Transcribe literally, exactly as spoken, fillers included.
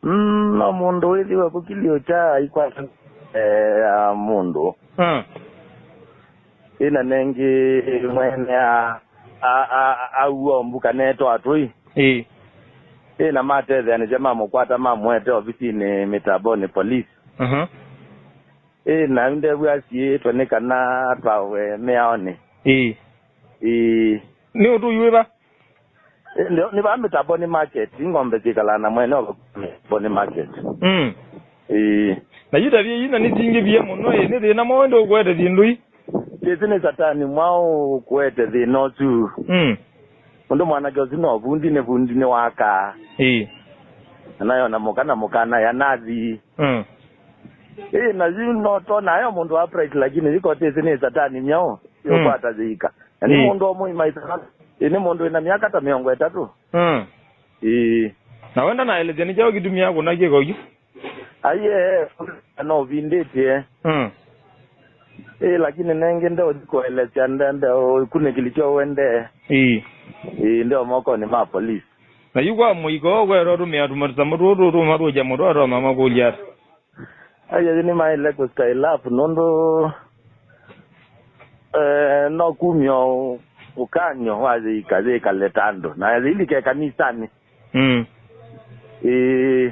Mm, no mũndũ wĩthĩwe kũkilio kya aikwata eh, ya mũndũ. Mm. Ĩna nengĩ mwene a a a a uo mbuka neto atũi. Ĩĩ. Ĩna matetheanĩsya mamũkwata mamũete ovisinĩ mĩtambonĩ police. Mhm. Ĩĩ, na ndew'a asiĩtwe nĩ kana atwawe mĩaonĩ. Ĩĩ. Ĩĩ. Nĩ ũtũi wĩva? Ĩĩ, nĩ, nĩ vaa mĩtambonĩ market, ng'ombe syĩkalaa na mwene o mĩtambonĩ market. Mm. Ĩĩ. Na yu tavia ina nĩsingĩvie mũno, ĩ, nĩ thĩna mwaũ ĩndĩ ũkũete syĩndũ ii? Kĩsĩ nĩ satani mwaũ ũkũete thĩna ũsu. Mm. Ũndũ mwanake ũsu no vundi, nĩ vundi nĩ wakaa. Ĩĩ. Na nayo na mũka na mũka na ya nathi. Mm. Ĩĩ, na yu no to nayo mũndũ wa bright, lakini yiko tĩsĩ nĩ satani myaũ. Mm. Yũkwata yĩika. Na nĩ Ĩĩ. mũndũ ũmwe imaisana. Ĩĩ, nĩ mũndũ wĩna myaka ta mĩongo ĩtatũ. Mm. Ĩĩ. Na wenda naelesya nĩ kyaũ kĩtumia kũna kĩko yu? Aiye, no vindĩtie. Mm. Ĩĩ, lakini nengĩ nde ũthi kũelesya nde, nde ũkunĩkĩli kyo wende. Ĩĩ. Ĩĩ, nde mokonĩ ma police. Na yu kwa mũiko, kwero tũmĩa tũmatũsamũ tũtũ tũmathũkya mũtwe, atoma makũlya ata? Aiye, nĩ maile kũ style up, nũndũ eh, no kumya ũ- ũkany'o wa yĩika yĩkale ta andũ. Na yĩlike kanisanĩ. Mm. Ĩĩ.